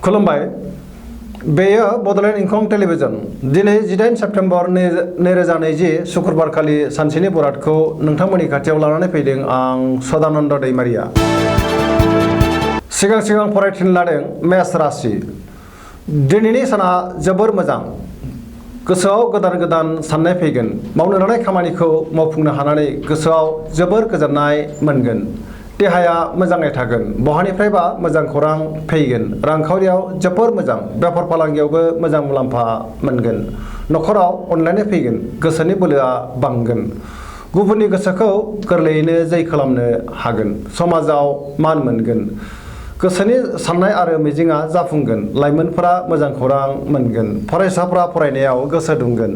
खुलुमबाय बेयो बड'लेण्ड इंखं टेलिभिजन दिनै 18 सेप्तेम्बर 2020 शुक्रबारखालि सानसेनि बरादखौ नोंथांमोननि खाथियाव लानानै फैदों आं सदानन्द दैमारिया। सिगां फरायथिन लादों मेष राशि। दिनैनि साना जोबोर मोजां। गोसोआव गोदान साननाय फैगोन। मावनो लानाय खामानिखौ मावफुंनो हानानै गोसोआव जोबोर गोजोननाय मोनगोन। देहाया मोजाङै थागोन। बहानिफ्रायबा मोजां खौरां फैगोन। रांखावरियाव जोबोर मोजां। बेफार फालांगियावबो मोजां मुलाम्फा मोनगोन। न'खराव अनलायनाय फैगोन। गोसोनि बोलोआ बांगोन। गुबुननि गोसोखौ गोरलैयैनो जै खालामनो हागोन। समाजाव मान मोनगोन। गोसोनि साननाय आरो मिजिंआ जाफुंगोन। लाइमोनफोरा मोजां खौरां मोनगोन। फरायसाफोरा फरायनायाव गोसो दुंगोन।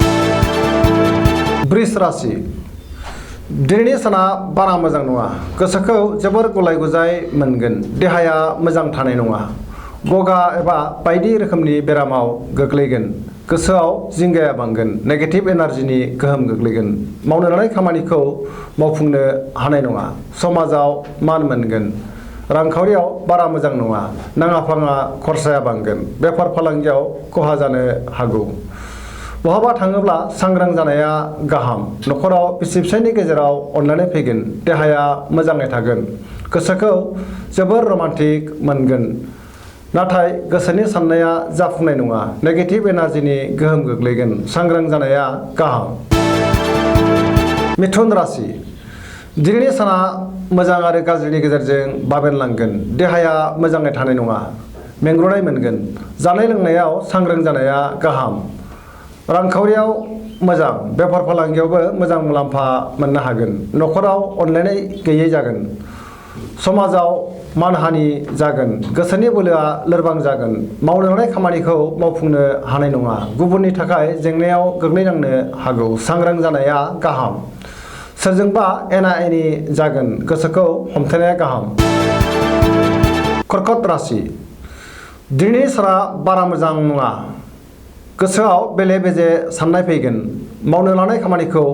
वृष राशि। दिनैनि साना बारा मोजां नङा। गोसोखौ जोबोर गुलाय-गुजाय मोनगोन। देहाया मोजां थानाय नङा। गगा एबा बायदि रोखोमनि बेरामाव गोग्लैगोन। गोसोआव जिंगाया बांगोन। नेगेटिभ एनार्जिनि गोहोम गोग्लैगोन। मावनो लानाय खामानिखौ मावफुंनो हानाय नङा। समाजाव मान मोनगोन। रांखावरियाव बारा मोजां नङा। नाङा-फाङा खरसाया बांगोन। बेफार फालांगियाव खहा जानो हागौ। बहाबा थाङोब्ला सांग्रां जानाया गाहाम। न'खराव बिसि-फिसायनि गेजेराव अनलायनाय फैगोन। देहाया मोजाङै थागोन। गोसोखौ जोबोर रमान्टिक मोनगोन। नाथाय गोसोनि साननाया जाफुंनाय नङा। नेगेटिभ एनार्जिनि गोहोम गोग्लैगोन। सांग्रां जानाया गाहाम। मिथुन राशि। दिनैनि साना मोजां आरो गाज्रिनि गेजेरजों बाबेनलांगोन। देहाया मोजाङै थानाय नङा। मेंग्रुनाय मोनगोन। जानाय-लोंनायाव सांग्रां जानाया गाहाम। रांखावरियाव मोजां। बेफार फालांगियावबो मोजां मुलाम्फा मोननो हागोन। न'खराव अनलायनाय गैयै जागोन। समाजाव मानहानि जागोन। गोसोनि बोलोआ लोरबां जागोन। मावनो लानाय खामानिखौ मावफुंनो हानाय नङा। गुबुननि थाखाय जेंनायाव गोग्लैनांनो हागौ। सांग्रां जानाया गाहाम। सोरजोंबा एना-एनि जागोन। गोसोखौ हमथानाया गाहाम। कर्कट राशि। दिनैनि साना बारा मोजां नङा। गोसोआव बेले-बेजे साननाय फैगोन। मावनो लानाय खामानिखौ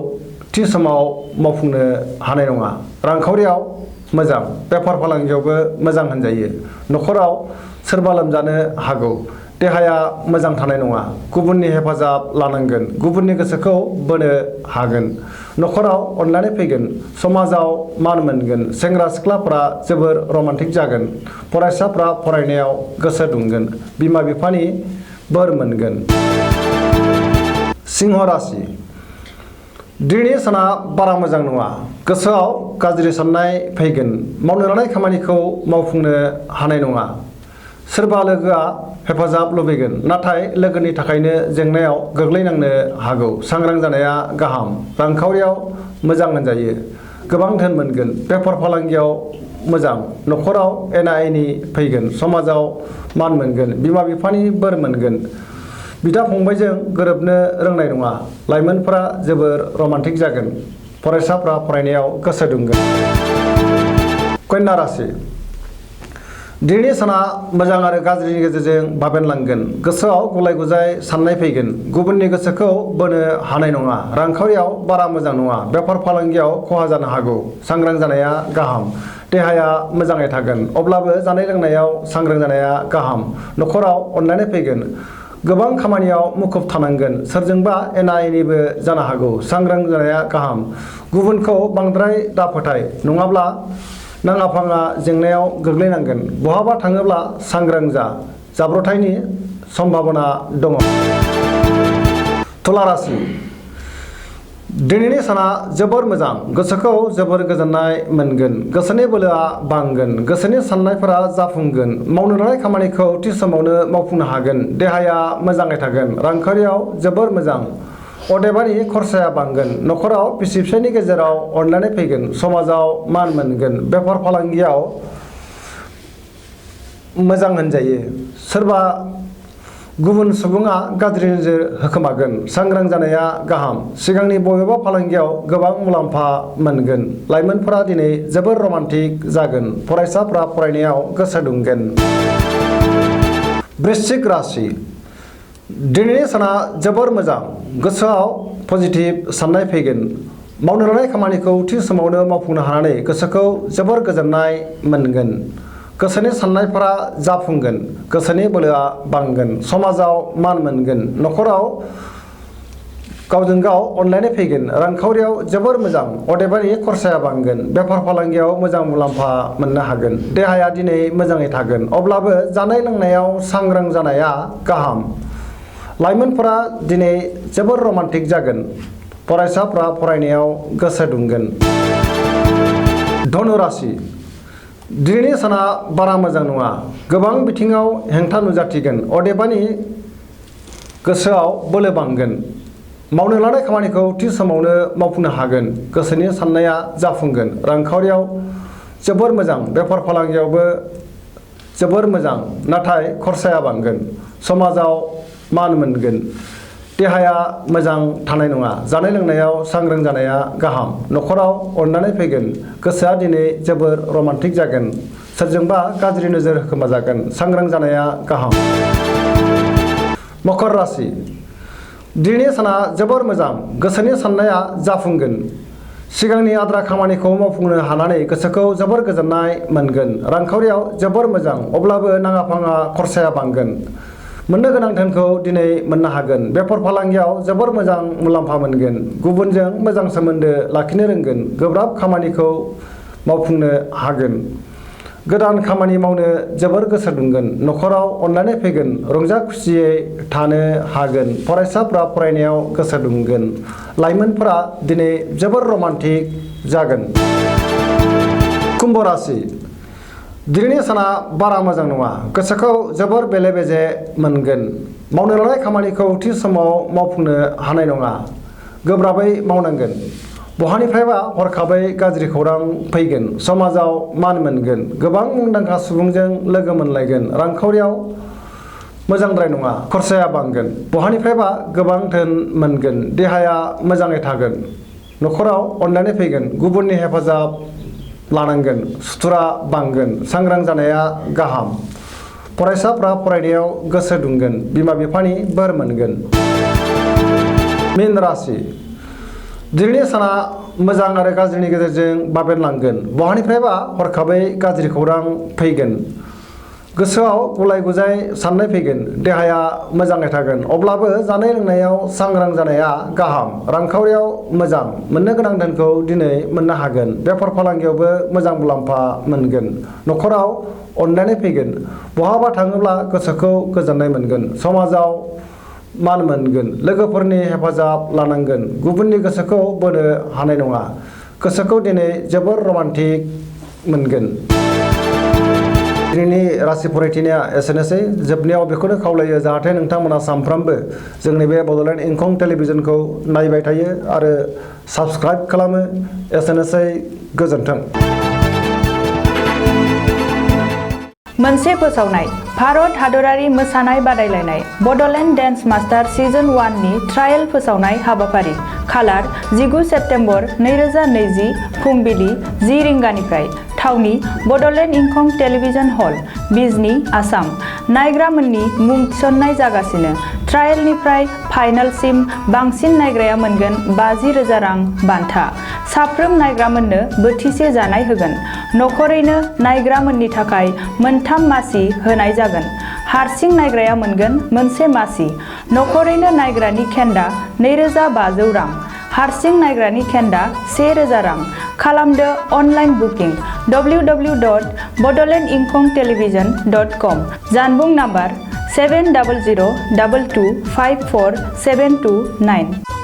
थि समाव मावफुंनो हानाय नङा। रांखावरियाव मोजां। बेफार फालांगियावबो मोजां होनजायो। न'खराव सोरबा लोमजानो हागौ। देहाया मोजां थानाय नङा। गुबुननि हेफाजाब लानांगोन। गुबुननि गोसोखौ बोनो हागोन। न'खराव अनलायनाय फैगोन। समाजाव मान मोनगोन। सेंग्रा-सिख्लाफोरा जोबोर रमान्टिक जागोन। फरायसाफ्रा फरायनायाव गोसो दुंगोन। बिमा-बिफानि बोर मोनगोन। सिंह राशि। दिनैनि साना बारा मोजां नङा। गोसोआव गाज्रि साननाय फैगोन। मावनो लानाय खामानिखौ मावफुंनो हानाय नङा। सोरबा लोगोआ हेफाजाब लुबैगोन। नाथाय लोगोनि थाखायनो जेंनायाव गोग्लैनांनो हागौ। सांग्रां जानाया गाहाम। रांखावरियाव मोजां होनजायो। गोबां धोन मोनगोन। बेफार फालांगियाव मोजां। न'खराव एना-एनि फैगोन। समाजाव मान मोनगोन। बिमा-बिफानि बोर मोनगोन। बिदा-फंबायजों गोरोबनो रोंनाय नङा। लाइमोनफोरा जोबोर रमान्टिक जागोन। फरायसाफ्रा फरायनायाव गोसो दुंगोन। कन्या राशि। दिनैनि साना मोजां आरो गाज्रिनि गेजेरजों बाबेनलांगोन। गोसोआव गुलाय-गुजाय साननाय फैगोन। गुबुननि गोसोखौ बोनो हानाय नङा। रांखावरियाव बारा मोजां नङा। बेफार फालांगियाव खहा जानो हागौ। सांग्रां जानाया गाहाम। देहाया मोजाङै थागोन। अब्लाबो जानाय-लोंनायाव सांग्रां जानाया गाहाम। न'खराव अनलायनाय फैगोन। गोबां खामानियाव मुखुब थानांगोन। सोरजोंबा एना-एनिबो जानो हागौ। सांग्रां जानाया गाहाम। गुबुनखौ बांद्राय दाफोथाय। नङाब्ला नाङा-फाङा जेंनायाव गोग्लैनांगोन। बहाबा थाङोब्ला सांग्रां जा। जाब्रबथायनि सम्भाबना दङ। तुला राशि। दिनैनि साना जोबोर मोजां। गोसोखौ जोबोर गोजोननाय मोनगोन। गोसोनि बोलोआ बांगोन। गोसोनि साननायफोरा जाफुंगोन। मावनो लानाय खामानिखौ थि समावनो मावफुंनो हागोन। देहाया मोजाङै थागोन। रांखावरियाव जोबोर मोजां। अदेबानि खरसाया बांगोन। न'खराव बिसि-फिसायनि गेजेराव अनलायनाय फैगोन। समाजाव मान मोनगोन। बेफार फालांगियाव मोजां होनजायो। सोरबा गुबुन सुबुङा गाज्रि नोजोर होखोमागोन। सांग्रां जानाया गाहाम। सिगांनि बबेबा फालांगियाव गोबां मुलाम्फा मोनगोन। लाइमोनफोरा दिनै जोबोर रमान्टिक जागोन। फरायसाफ्रा फरायनायाव गोसो दुंगोन। वृश्चिक राशि। दिनैनि साना जोबोर मोजां। गोसोआव पजिटिभ साननाय फैगोन। मावनो लानाय खामानिखौ थि समावनो मावफुंनो हानानै गोसोखौ जोबोर गोजोननाय मोनगोन। गोसोनि साननायफोरा जाफुंगोन, गोसोनि बोलोआ बांगोन, समाजाव मान मोनगोन, न'खराव गावजों गाव अनलायनाय फैगोन, रांखावरियाव जोबोर मोजां, अदेबानि खरसाया बांगोन, बेफार फालांगियाव मोजां मुलाम्फा मोननो हागोन, देहाया दिनै मोजाङै थागोन, अब्लाबो जानाय लोंनायाव सांग्रां जानाया गाहाम। लाइमोनफोरा दिनै जोबोर रमान्टिक जागोन, फरायसाफ्रा फरायनायाव गोसो दुंगोन। धनु राशि दिनैनि साना बारा मोजां नङा, गोबां बिथिङाव हेंथा नुजाथिगोन, अदेबानि गोसोआव बोलो बांगोन, मावनो लानाय खामानिखौ थि समावनो मावफुंनो हागोन, गोसोनि साननाया जाफुंगोन, रांखावरियाव जोबोर मोजां, बेफार फालांगियावबो जोबोर मोजां, नाथाय खरसाया बांगोन, समाजाव मान मोनगोन, देहाया मोजां थानाय नङा, जानाय लोंनायाव सांग्रां जानाया गाहाम, न'खराव अननानै फैगोन, गोसोआ दिनै जोबोर रमान्टिक जागोन, सोरजोंबा गाज्रि नोजोर खोमाजागोन, सांग्रां जानाया गाहाम। मकर राशि दिनैनि साना जोबोर मोजां, गोसोनि साननाया जाफुंगोन, सिगांनि आद्रा खामानिखौ मावफुंनो हानानै गोसोखौ जोबोर गोजोननाय मोनगोन, रांखावरियाव जोबोर मोजां, अब्लाबो नाङा फाङा खरसाया बांगोन, मोननो गोनां धोनखौ दिनै मोननो हागोन, बेफार फालांगियाव जोबोर मोजां मुलाम्फा मोनगोन, गुबुनजों मोजां सोमोन्दो लाखिनो रोंगोन, गोब्राब खामानिखौ मावफुंनो हागोन, गोदान खामानि मावनो जोबोर गोसो दुंगोन, न'खराव अनलायनाय फैगोन, रंजा खुसियै थानो हागोन, फरायसाफ्रा फरायनायाव गोसो दुंगोन, लाइमोनफोरा दिनै जोबोर रमान्टिक जागोन। कुम्भ राशि दिनैनि साना बारा मोजां नङा, गोसोखौ जोबोर बेले बेजे मोनगोन, मावनो लानाय खामानिखौ थि समाव मावफुंनो हानाय नङा, गोब्राबै मावनांगोन, बहानिफ्रायबा हरखाबै गाज्रि खौरां फैगोन, समाजाव मान मोनगोन, गोबां मुंदांखा सुबुंजों लोगो मोनलायगोन, रांखावरियाव मोजांद्राय नङा, खरसाया बांगोन, बहानिफ्रायबा गोबां धोन मोनगोन, देहाया मोजाङै थागोन, न'खराव अनलायनाय फैगोन, गुबुननि हेफाजाब लानांगोन, सुथुरा बांगोन, सांग्रां जानाया गाहाम, फरायसाफ्रा फरायनायाव गोसो दुंगोन, बिमा बिफानि बोर मोनगोन। मीन राशि दिनैनि साना मोजां आरो गाज्रिनि गेजेरजों बाबेनलांगोन, बहानिफ्रायबा हरखाबै गाज्रि खौरां फैगोन, गोसोआव गुलाय गुजाय साननाय फैगोन, देहाया मोजाङै थागोन, अब्लाबो जानाय लोंनायाव सांग्रां जानाया गाहाम, रांखावरियाव मोजां, मोननो गोनां धोनखौ दिनै मोननो हागोन, बेफार फालांगियावबो मोजां मुलाम्फा मोनगोन, न'खराव अनलायनाय फैगोन, बहाबा थाङोब्ला गोसोखौ गोजोननाय मोनगोन, समाजाव मान मोनगोन, लोगोफोरनि हेफाजाब लानांगोन, गुबुननि गोसोखौ बोनो हानाय नङा, गोसोखौ दिनै जोबोर रमान्टिक मोनगोन। दिनैनि राशि फरायथिनाया एसेनोसै, जोबनायाव बेखौनो खावलायो जाहाथे नोंथांमोना सानफ्रामबो जोंनि बे बड'लेण्ड इंखं टेलिभिजनखौ नायबाय थायो आरो साबस्क्राइब खालामो। एसेनोसै, गोजोन्थों। मोनसे फोसावनाय भारत हादरारि मोसानाय बादायलायनाय बड'लेण्ड डेन्स मास्टार सिजन 1 नि ट्रायेल फोसावनाय हाबाफारि खालार 19 सेप्तेम्बर 2020 फुंबिलि 10 रिंगानिफ्राय थावनि बड'लेण्ड इंखं टेलिभिजन हल, बिजनी, आसाम। नायग्रामोननि मुं थिसननाय जागासिनो। ट्रायेलनिफ्राय फाइनालसिम बांसिन नायग्राया मोनगोन 50,000 रां बान्था। साफ्रोम नायग्रामोननो बोथिसे जानाय होगोन। नखरैनो नायग्रामोननि थाखाय मोनथाम मासि होनाय जागोन। हारसिं नायग्राया मोनगोन मोनसे मासि। नखरैनो नायग्रानि खेन्दा 2,500 रां। हारसिं नायग्रानि खेन्दा 1,000 रां। खालामदो अनलाइन बुकिं www.bodolandinkhongtelevision.com। जानबुं नाम्बार 7002254729।